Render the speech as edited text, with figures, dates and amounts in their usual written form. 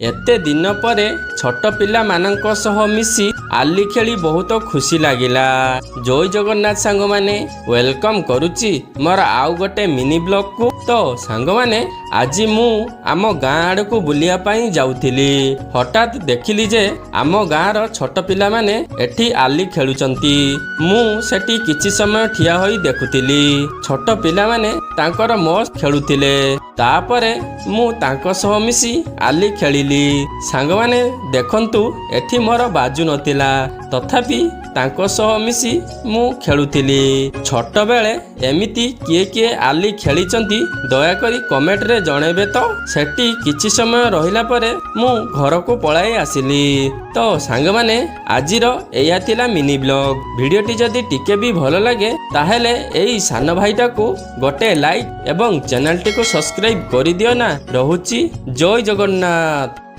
ଏତେ ଦିନ ପରେ ଛୋଟ ପିଲାମାନଙ୍କ ସହ ମିଶି ଆଲି ଖେଳି ବହୁତ ଖୁସି ଲାଗିଲା। ଜୟ ଜଗନ୍ନାଥ ସାଙ୍ଗମାନେ, welcome କରୁଛି ମୋର ଆଉ ଗୋଟେ ମିନି ବ୍ଲଗକୁ। ତ ସାଙ୍ଗମାନେ, ଆଜି ମୁଁ ଆମ ଗାଁ ଆଡ଼କୁ ବୁଲିବା ପାଇଁ ଯାଉଥିଲି। ହଠାତ୍ ଦେଖିଲି ଯେ ଆମ ଗାଁର ଛୋଟ ପିଲାମାନେ ଏଠି ଆଲି ଖେଳୁଛନ୍ତି। ମୁଁ ସେଠି କିଛି ସମୟ ଠିଆ ହୋଇ ଦେଖୁଥିଲି। ଛୋଟ ପିଲାମାନେ ତାଙ୍କର ମସ୍ତ ଖେଳୁଥିଲେ। ତାପରେ ମୁଁ ତାଙ୍କ ସହ ମିଶି ଆଲି ଖେଳିଲି। ସାଙ୍ଗମାନେ ଦେଖନ୍ତୁ, ଏଠି ମୋର ବାଜୁ ନଥିଲା, ତଥାପି ତାଙ୍କ ସହ ମିଶି ମୁଁ ଖେଳୁଥିଲି। ଛୋଟବେଳେ ଏମିତି କିଏ କିଏ ଆଲି ଖେଳିଛନ୍ତି, ଦୟାକରି କମେଣ୍ଟରେ ଜଣେଇବେ। ତ ସେଠି କିଛି ସମୟ ରହିଲା ପରେ ମୁଁ ଘରକୁ ପଳାଇ ଆସିଲି। ତ ସାଙ୍ଗମାନେ, ଆଜିର ଏଇଆ ଥିଲା ମିନି ବ୍ଲଗ। ଭିଡ଼ିଓଟି ଯଦି ଟିକେ ବି ଭଲ ଲାଗେ, ତାହେଲେ ଏଇ ସାନ ଭାଇଟାକୁ ଗୋଟେ ଲାଇକ୍ ଏବଂ ଚ୍ୟାନେଲଟିକୁ ସବସ୍କ୍ରାଇବ୍ କରିଦିଅ ନା। ରହୁଛି, ଜୟ ଜଗନ୍ନାଥ।